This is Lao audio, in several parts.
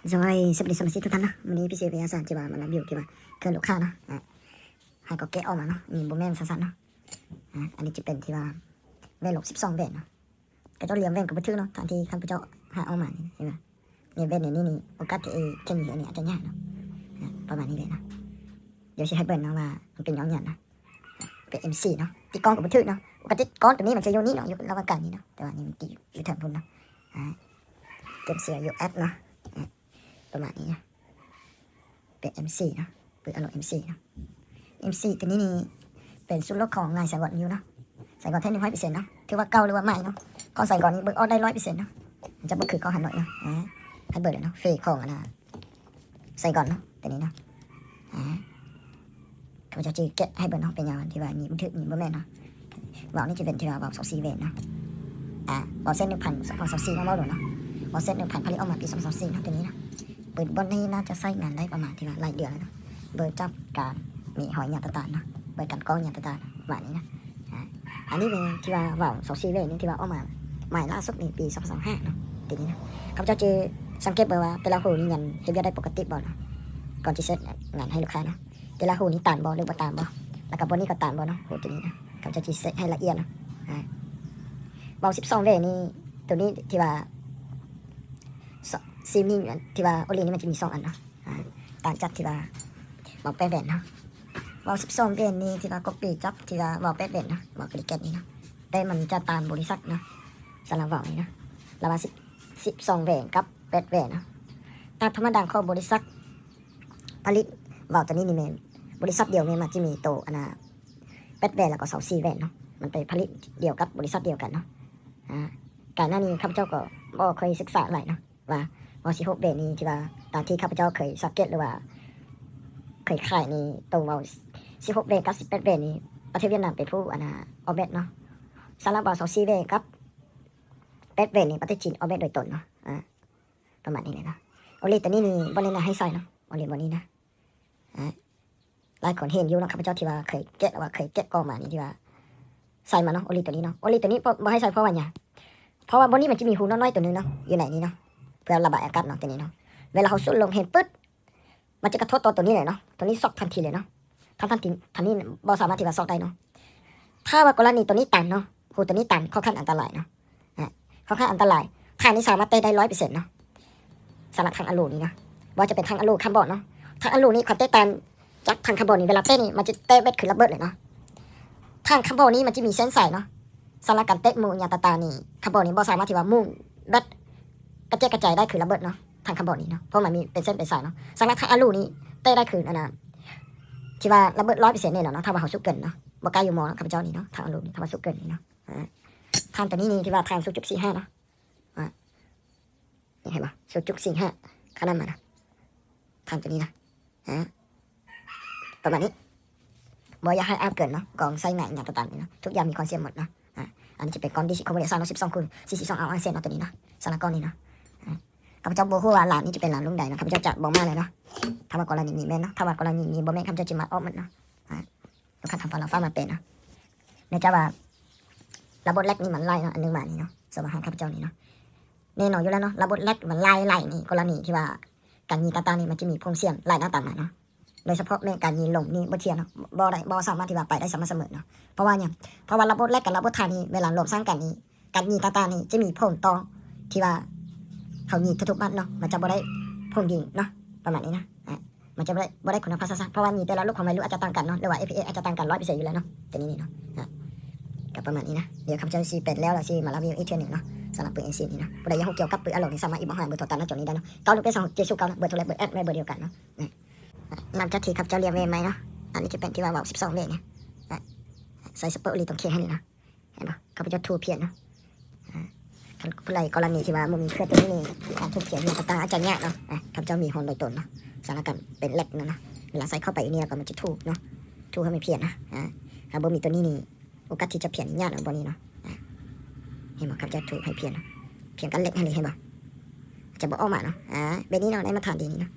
ໂດຍ ສະບາຍດີສະມາຊິກທຸກທ່ານເນາະ, ມື້ນີ້ ພີຊີ ວິທະຍາສາດ ທີ່ວ່າມາຣີວິວ ທີ່ວ່າເຄື່ອນລູກຄ້າເນາະ, ອາ ໃຫ້ກໍແກະອອກມາເນາະ, ນີ້ບໍ່ແມ່ນສັ້ນໆເນາະ, ອາ ອັນນີ້ຈະເປັນທີ່ວ່າແວ່ນລົບສິບສອງແຫວນເນາະ, ຂະເຈົ້າລຽມແຫວນກໍບໍ່ຖືກເນາະ, ຕາມທີ່ຂ້າພະເຈົ້າຫາອອກມານີ້ ເຫັນບໍ່, ນີ້ແຫວນແນວນີ້ນີ້ ໂອກາດທີ່ເອ ຈະມີອັນນີ້ອາດຈະຍາກເນາະ, ອາ ປະມານນີ້ແຫຼະເນາະ. ດຽວຊິໃຫ້ເບິ່ງເນາະວ່າມັນເປັນຫຍັງເນາະ, ເປັນເອັມສີ່ເນາະ, ຕິດກ້ອງກໍບໍ່ຖືກເນາະ, ປົກກະຕິກ້ອງໂຕນີ້ມັນຈະຢູ່ນີ້ເນາະ, ຢູ່ລະຫວ່າງກາງນີ້ເນາະ, ແຕ່ວ່ານີ້ມັນຕິດຢູ່ທາງພຸ້ນເນາະ, ອາ ເກັບເສຍຢູ່ແອັບເນາະ, ອາ ປະມານນີ້ເນາະ. ເປັນເອັມສີ່ເນາະ, ເປີດເອົາໂລດເອັມສີ່ເນາະ, ເອັມສີ່ໂຕນີ້ນີ້ເປັນຊຸດລົດຂອງນາຍໄຊກອນຢູ່ເນາະ, ໄຊກອນແທ້ໜຶ່ງຮ້ອຍເປີເຊັນເນາະ, ຖືວ່າເກົ່າຫຼືວ່າໃໝ່ເນາະ, ຂອງໄຊກອນນີ້ເບິ່ງອອກໄດ້ຮ້ອຍເປີເຊັນເນາະ, ມັນຈະບໍ່ຄືຂອງຮານ້ອຍເນາະ, ອາ ໃຫ້ເບິ່ງເລີຍເນາະ, ເຟສຂອງອັນນ່າ ໄຊກອນເນາະ ໂຕນີ້ເນາະ, ອາ ຂ້າພະເຈົ້າຈະແກະໃຫ້ເບິ່ງເນາະ, ເປັນຫຍັງທີ່ວ່ານີ້ມັນຖືກນີ້ບໍ່ແມ່ນເນາະ. ວາວນີ້ຈະເປັນທີ່ວ່າວາວຊາວສີ່ແຫວນເນາະ, ອາ ວາວເຊັດໜຶ່ງພັນ ສອງພັນຊາວສີ່ເນາະ, ເວົ້າໂດຍເນາະ, ວາວເຊັດໜຶ່ງພັນ ຜະລິດອອກມາປີສອງພັນຊາວສີ່ເນາະ, ໂຕນີ້ເນາະ. ເປີດບ່ອນນີ້ໜ້າຈະໃຊ້ງານໄດ້ປະມານທີ່ວ່າຫຼາຍເດືອນແລ້ວເນາະ, ເບິ່ງຈາກການມີຮອຍຫຍັງຕ່າງໆເນາະ, ເບິ່ງການກໍຫຍັງຕ່າງໆປະມານນີ້ເນາະ. ອາ ອັນນີ້ເປັນທີ່ວ່າວາວຊາວສີ່ແຫວນນີ້ ທີ່ວ່າອອກມາໃໝ່ລ່າສຸດໃນປີສອງພັນຊາວຫ້າເນາະ, ໂຕນີ້ເນາະ. ຂ້າພະເຈົ້າຈະສັງເກດເບິ່ງວ່າແຕ່ລະຮູນີ້ຍັງເຮັດວຽກໄດ້ປົກກະຕິບໍ່ເນາະ, ກ່ອນຈະເຊັດງານໃຫ້ລູກຄ້າເນາະ. ແຕ່ລະຮູນີ້ຕັນບໍ່ ຫຼືບໍ່ຕັນບໍ່, ແລ້ວກໍບ່ອນນີ້ກໍຕັນບໍ່ເນາະ, ໂຫ ໂຕນີ້ນະ ຂ້າພະເຈົ້າຊິເຊັກໃຫ້ລະອຽດເນາະ. ອາ ເບົາສິບສອງແຫວນນີ້ ໂຕນີ້ທີ່ວ່າ ສ- ຊີມນີ້ ທີ່ວ່າໂອລິນີ້ມັນຈະມີສອງອັນເນາະ, ອາ ຕ່າງຈາກທີ່ວ່າເບົາແປດແຫວນເນາະ. ເບົາສິບສອງແຫວນນີ້ ທີ່ວ່າກັອບປີ້ຈາກທີ່ວ່າເບົາແປດແຫວນເນາະ, ເບົາກະລິແກນນີ້ເນາະ, ແຕ່ມັນຈະຕາມບໍລິສັດເນາະ, ສຳລັບເບົານີ້ເນາະ, ລະຫວ່າງສິບ ສິບສອງແຫວນກັບແປດແຫວນເນາະ. ຕາມທຳມະດາຂອງບໍລິສັດ ຜະລິດເບົາໂຕນີ້ນີ້ແມ່ນບໍລິສັດດຽວແມ່ນມັນຈະມີໂຕອັນນ່າແປດແຫວນ ແລ້ວກໍຊາວສີ່ແຫວນເນາະ, ມັນໄປຜະລິດດຽວກັບບໍລິສັດດຽວກັນເນາະ. ອາ ກ່ອນໜ້ານີ້ຂ້າພະເຈົ້າກໍບໍ່ຄ່ອຍສຶກສາຫຼາຍເນາະ ວ່າເບົາສິບຫົກແຫວນນີ້ ທີ່ວ່າຕາມທີ່ຂ້າພະເຈົ້າເຄີຍສັງເກດ ຫຼືວ່າເຄີຍຂາຍນີ້ ໂຕເບົາສິບຫົກແຫວນກັບສິບແປດແຫວນນີ້ ປະເທດຫວຽດນາມເປັນຜູ້ອັນນ່າອອກແບບເນາະ. ສຳລັບເບົາຊາວສີ່ແຫວນກັບແປດແຫວນນີ້ ປະເທດຈີນອອກແບບໂດຍຕົນເນາະ. ອາ ປະມານນີ້ແຫຼະເນາະ. ໂອລິໂຕນີ້ນີ້ບໍ່ແນະນຳໃຫ້ໃສ່ເນາະ, ໂອລິໂຕນີ້ນະ ອາ ຫຼາຍຄົນເຫັນຢູ່ເນາະ, ຂ້າພະເຈົ້າທີ່ວ່າເຄີຍແກະ ວ່າເຄີຍແກະກ່ອງມານີ້ ທີ່ວ່າໃສ່ມາເນາະ, ໂອລິໂຕນີ້ເນາະ. ໂອລິໂຕນີ້ບໍ່ ບໍ່ໃຫ້ໃສ່ ເພາະວ່າຫຍັງ? ເພາະວ່າບ່ອນນີ້ມັນຈະມີຮູນ້ອຍໆໂຕໜຶ່ງເນາະ ຢູ່ໃນນີ້ເນາະ, ເພື່ອລະບາຍອາກາດເນາະ ໂຕນີ້ເນາະ. ເວລາເຮົາສູດລົມແຮງປຶດ ມັນຈະກະທົບຕໍ່ໂຕນີ້ເລີຍເນາະ, ໂຕນີ້ຊັອກທັນທີເລີຍເນາະ, ທັງໆທີ່ທັງນີ້ບໍ່ສາມາດທີ່ວ່າຊັອກໄດ້ເນາະ. ຖ້າວ່າກໍລະນີໂຕນີ້ຕັນເນາະ, ຮູໂຕນີ້ຕັນ ຄ່ອນຂ້າງອັນຕະລາຍເນາະ, ອາ ຄ່ອນຂ້າງອັນຕະລາຍ. ຖັງນີ້ສາມາດແຕກໄດ້ຮ້ອຍເປີເຊັນເນາະ, ສຳລັບຖັງອາລູນີ້ເນາະ, ບໍ່ວ່າຈະເປັນຖັງອາລູ ຄາບອນເນາະ. ຖັງອາລູນີ້ຄວາມແຕກຕ່າງຈາກຖັງຄາບອນນີ້ ເວລາແຕກນີ້ມັນຈະແຕກແບບຄືລະເບີດເລີຍເນາະ. ຖັງຄາບອນນີ້ມັນຈະມີເສັ້ນສາຍເນາະ, ສຳລັບການແຕກໝູ່ຫຍັງຕ່າງໆນີ້ ຄາບອນນີ້ບໍ່ສາມາດທີ່ວ່າໝູ່ແບບກະແຈກກະຈາຍໄດ້ຄືລະເບີດເນາະ. ຖັງຄາບອນນີ້ເນາະ, ເພາະມັນມີເປັນເສັ້ນເປັນສາຍເນາະ. ສຳລັບຖັງອາລູນີ້ແຕກໄດ້ຄືອັນນ່າ ທີ່ວ່າລະເບີດຮ້ອຍເປີເຊັນແນ່ນອນເນາະ, ຖ້າວ່າເຮົາສູດເກີນເນາະ, ບໍ່ກ້າຢູ່ມໍເນາະ ຂ້າພະເຈົ້ານີ້ເນາະ. ຖັງອາລູນີ້ ຖ້າວ່າສູດເກີນນີ້ເນາະ, ອາ ຖັງໂຕນີ້ນີ້ ທີ່ວ່າຖັງສູນຈຸດສີ່ຫ້າເນາະ, ອາ ນີ້ເຫັນບໍ່ ສູນຈຸດສີ່ຫ້າ ຂະໜາດມັນນະ, ຖັງໂຕນີ້ນະ ອາ ປະມານນີ້. ບໍ່ຢາກໃຫ້ອາບເກີນເນາະ, ກອງໃຊ້ງານຫຍັງກໍຕາມນີ້ເນາະ, ທຸກຢ່າງມີຄວາມສ່ຽງໝົດເນາະ. ອາ ອັນນີ້ຈະເປັນກ້ອນດີຊີໂຄເບເດຊັນເນາະ, ສິບສອງຄູນສີ່ສິບສອງອອນເຊັນເນາະ, ໂຕນີ້ເນາະ, ສຳລັບກ້ອນນີ້ເນາະ. ອາ ຂ້າພະເຈົ້າບໍ່ຮູ້ວ່າຮ້ານນີ້ຈະເປັນຮ້ານລຸງໃດເນາະ, ຂ້າພະເຈົ້າຈະບໍ່ມາເລີຍເນາະ. ຖ້າວ່າກໍລະນີນີ້ແມ່ນເນາະ, ຖ້າວ່າກໍລະນີນີ້ບໍ່ແມ່ນ ຂ້າພະເຈົ້າຈະມາອອກໝົດເນາະ. ອາ ລູກຄ້າຖາມວ່າລາວຝາກມາແປເນາະ, ເນື່ອງຈາກວ່າລະບົບແລັກນີ້ມັນໄລ່ເນາະ, ອັນໜຶ່ງມານີ້ເນາະ, ສຳລັບຮ້ານຂ້າພະເຈົ້ານີ້ເນາະ. ແນ່ນອນຢູ່ແລ້ວເນາະ, ລະບົບແລັກມັນໄລ່ໄລ່ນີ້ ກໍລະນີທີ່ວ່າການຍິງຕ່າງໆນີ້ ມັນຈະມີຜົນສຽງຫຼາຍໜ້າຕາມາເນາະ. ໂດຍສະເພາະແມ່ນການຍິງລົມນີ້ບໍ່ທ່ຽງເນາະ, ບໍ່ໄດ້ ບໍ່ສາມາດທີ່ວ່າໄປໄດ້ສະໝ່ຳສະເໝີເນາະ. ເພາະວ່າຫຍັງ? ເພາະວ່າລະບົບແລັກກັບລະບົບຖານນີ້ ເວລາລວມສ້າງກັນນີ້ ການຍິງຕ່າງໆນີ້ຈະມີຜົນຕໍ່ທີ່ວ່າເຮົາຍິງທຸກໆນັດເນາະ, ມັນຈະບໍ່ໄດ້ຜົນດີເນາະ, ປະມານນີ້ນະ. ອາ ມັນຈະບໍ່ໄດ້ ບໍ່ໄດ້ຄຸນນະພາບຊະຊະ, ເພາະວ່າຍິງແຕ່ລະລູກ ຄວາມໄວລຸດອາດຈະຕ່າງກັນເນາະ, ຫຼືວ່າ ເອັຟ ພີ ເອັສ ອາດຈະຕ່າງກັນຮ້ອຍເປີເຊັນຢູ່ແລ້ວເນາະ, ໂຕນີ້ນີ້ເນາະ. ອາ ກໍປະມານນີ້ນະ, ດຽວຂ້າພະເຈົ້າຊິແປແລ້ວ ແລ້ວຊິມາຣີວິວອີກເທື່ອໜຶ່ງເນາະ, ສຳລັບປືນເອັມສີ່ນີ້ເນາະ. ຜູ້ໃດຢາກຮູ້ກ່ຽວກັບປືນອາໂລນີ້ ສາມາດອິນບັອກຫາເບີໂທຕາມໜ້າຈໍນີ້ໄດ້ເນາະ, ເກົ້າໜຶ່ງແປດສອງຫົກເຈັດສູນເກົ້າເນາະ, ເບີໂທ ແລະ ເບີແອັດ ແມ່ນເບີດຽວກັນເນາະ. ຫຼັງຈາກທີ່ຂ້າພະເຈົ້າລຽມແວ່ນໃໝ່ເນາະ, ອັນນີ້ຈະເປັນທີ່ວ່າເບົາສິບສອງແຫວນເນາະ, ໃສ່ສະເປີໂອລິຕົງເຄງໃຫ້ນີ້ເນາະ. ເຫັນບໍ່? ຂ້າພະເຈົ້າຖູພຽງເນາະ. ອາ ຄັນຜູ້ໃດກໍລະນີທີ່ວ່າບໍ່ມີເຄື່ອງໂຕນີ້ນີ້ ການຖູພຽງນີ້ກໍຕາອາດຈະຍາກເນາະ. ອາ ຂ້າພະເຈົ້າມີຮ່ອນໂດຍຕົນເນາະ, ສຳລັບການເປັນແລັກນັ້ນນະ, ເວລາໃສ່ເຂົ້າໄປຢູ່ນີ້ແລ້ວກໍມັນຈະຖູເນາະ, ຖູໃຫ້ມັນພຽງນະ. ອາ ຖ້າບໍ່ມີໂຕນີ້ນີ້ ໂອກາດທີ່ຈະພຽງຍາກເນາະ ບ່ອນນີ້ເນາະ. ອາ ເຫັນບໍ່? ຂ້າພະເຈົ້າຖູໃຫ້ພຽງເນາະ, ພຽງກັບເຫຼັກຫັ້ນເລີຍ ເຫັນບໍ່? ຈະບໍ່ອອກມາເນາະ. ອາ ແບບນີ້ເນາະ, ໄດ້ມາດຕະຖານດີນີ້ເນາະ.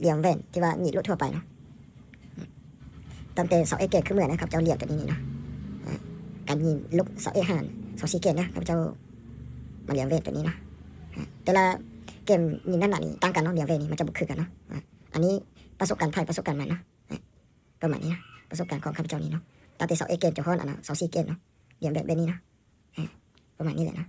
ລຽມແຫວນທີ່ວ່າຍິງລົດທົ່ວໄປເນາະ, ຕັ້ງແຕ່ຊາວເອັດເກດຂຶ້ນເມືອນະ, ຂ້າພະເຈົ້າລຽມໂຕນີ້ນີ້ເນາະ. ການຍິງລູກຊາວເອັດຫານຊາວສີ່ເກດນະ, ຂ້າພະເຈົ້າມາລຽມແຫວນໂຕນີ້ເນາະ. ແຕ່ລະ ເກມນີ້ນັ້ນນະ ນີ້ຕ່າງກັນເນາະ ລຽນເວນີ້ມັນຈະບໍ່ຄືກັນເນາະ. ອາ ອັນນີ້ປະສົບການໃຜປະສົບການມັນເນາະ. ອາ ປະມານນີ້ນະ ປະສົບການຂອງຂ້າພະເຈົ້ານີ້ເນາະ ຕັ້ງແຕ່ຊາວເອັດເກມຈົນຮອດອັນນະ ຊາວສີ່ເກມເນາະ ລຽນແບບ ແບບນີ້ເນາະ. ອາ ປະມານນີ້ແຫຼະເນາະ.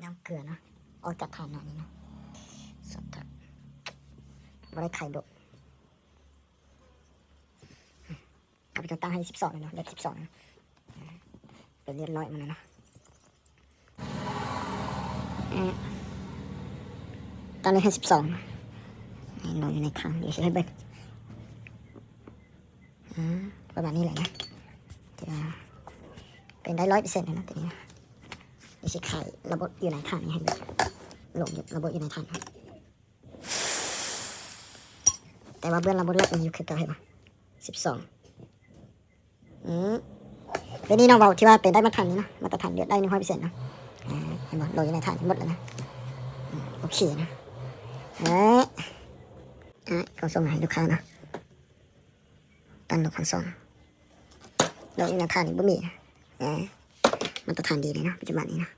ນ້ຳເກືອເນາະ ອອກຈາກຖານໜ້ານີ້ເນາະ ສອດທັບ ບໍ່ໄດ້ໄຂໂດດ. ຂ້າພະເຈົ້າຕັ້ງໃຫ້ສິບສອງເນາະ ເລັບສິບສອງເນາະ ເປັນລຽບຮ້ອຍໝົດແລ້ວເນາະ. ອາ ຕອນນີ້ໃຫ້ສິບສອງ ໃຫ້ລອຍຢູ່ໃນຖັງ ດຽວຊິໃຫ້ເບິ່ງ. ອາ ປະມານນີ້ແຫຼະນະ ຈະເປັນໄດ້ຮ້ອຍເປີເຊັນແລ້ວນະ ຕົວນີ້ນະ. ດຽວຊິໄຂລະບົບຢູ່ໃນຖັງນີ້ໃຫ້ເບິ່ງ ລົງລະບົບຢູ່ໃນຖັງ ແຕ່ວ່າເບື້ອງລະບົບລະອີກຢູ່ຄືເກົ່າ ເຫັນບໍ່ ສິບສອງ. ອືມ ເປັນນີ້ເນາະ ເວົ້າທີ່ວ່າເປັນໄດ້ມາດຕະຖານນີ້ເນາະ ມາດຕະຖານເລືອດໄດ້ໜຶ່ງຮ້ອຍເປີເຊັນເນາະ. ອາ ເຫັນບໍ່ ໂຫຼຢູ່ໃນຖານນີ້ໝົດແລ້ວນະ. ອືມ ໂອເຄນະ. ເອີ ເອີ ກອງສົ່ງໃຫ້ລູກຄ້າເນາະ ຕັນລູກຄັນສອງ ໂຫຼຢູ່ໃນຖານນີ້ບໍ່ມີນະ. ເອີ ມາດຕະຖານດີເລີຍເນາະ ປັດຈຸບັນນີ້ເນາະ.